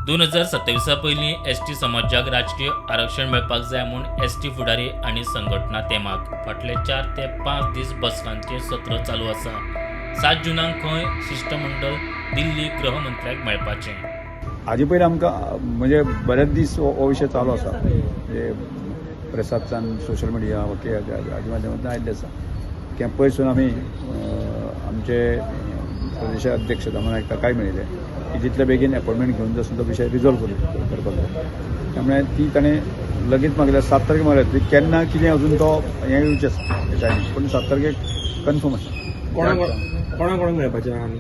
2027 पयलीं एसटी समाजाक राजकीय आरक्षण मेळपाक जाय म्हूण एसटी फुडारी आनी संघटना तेमाक. फाटले 4 ते 5 दीस बसकांचें सत्र चालू आसा. 7 जुनाक खंय शिश्टमंडळ दिल्ली गृहमंत्र्याक मेळपाचें. हाजे पयलीं आमकां म्हणजे बरेच दीस हो हो विशय चालू आसा. म्हणजे प्रेसांतल्यान, सोशल मिडिया ओके हाज्या माध्यमांतल्यान आयिल्लें आसा की पयसून आमी आमचे प्रदेश अध्यक्ष दामू नायक ताकाय मेळिल्ले की जितले बेगीन एपॉयंटमेंट घेवन जसो तो विशय रिजॉल्व करपाक जाय. त्यामुळे ती ताणें लगेच मागल्या, 7 तारखेक मागल्या. ती केन्ना कितें अजून तो हें येवचें आसा टायमींग, पूण 7 तारखेक कन्फर्म आसा. कोणा कोणा कोणाक मेळपाचें आनी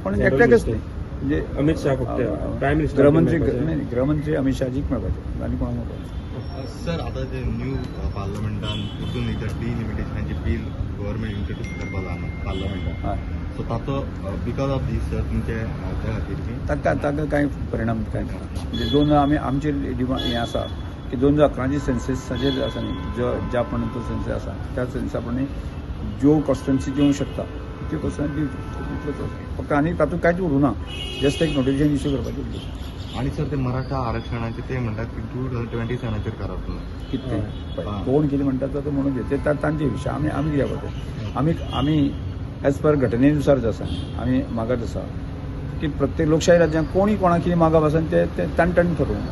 पण एकट्याकच न्ही, म्हणजे अमित शाह फक्त, प्रायम मिनिस्टर गृहमंत्री मेळपाचे? नाही, गृहमंत्री अमित शहाजीक मेळपाचे आनी कोणाक मेळपाचे? सर, आता जे न्यू पार्लमेंटान परतून एकदा डिलिमिटेशनाचे बिल गव्हर्मेंट इंट्रोड्यूस करपाक जाय पार्लमेंटान. सो ताचो because of these sir तुमचे त्या खातीर की ताका ताका कांय परिणाम कांय ना. म्हणजे दोन आमी आमचे डिमांड हें आसा की 2011ची सेन्ससाचेर आसा न्ही, जो ज्या प्रमाणे तो सेन्सस आसा त्या सेन्सा प्रमाणे ज्यो कॉन्स्टिट्युन्सी दिवंक शकता त्यो कॉन्स्टिट्युन्सी दिवच्यो, तितलोच आसा फक्त. आनी तातूंत कांयच उरूं ना, जस्ट एक नोटिफिकेशन इश्यू करपाचें उरलें. आणि सर, ते मराठा आरक्षणाचे ते म्हणटात की 2027चेर करात म्हणून. कितें पळय, कोण कितें म्हणटा तो म्हणून ते तांचे विशय. आमी आमी कित्याक वता? आमी आमी एज पर घटनेनुसार जे आसा आमी मागत आसा की प्रत्येक लोकशाही राज्यांत कोणी कोणाक कितें मागप आसा ते तांणी तांणी थारोवंक.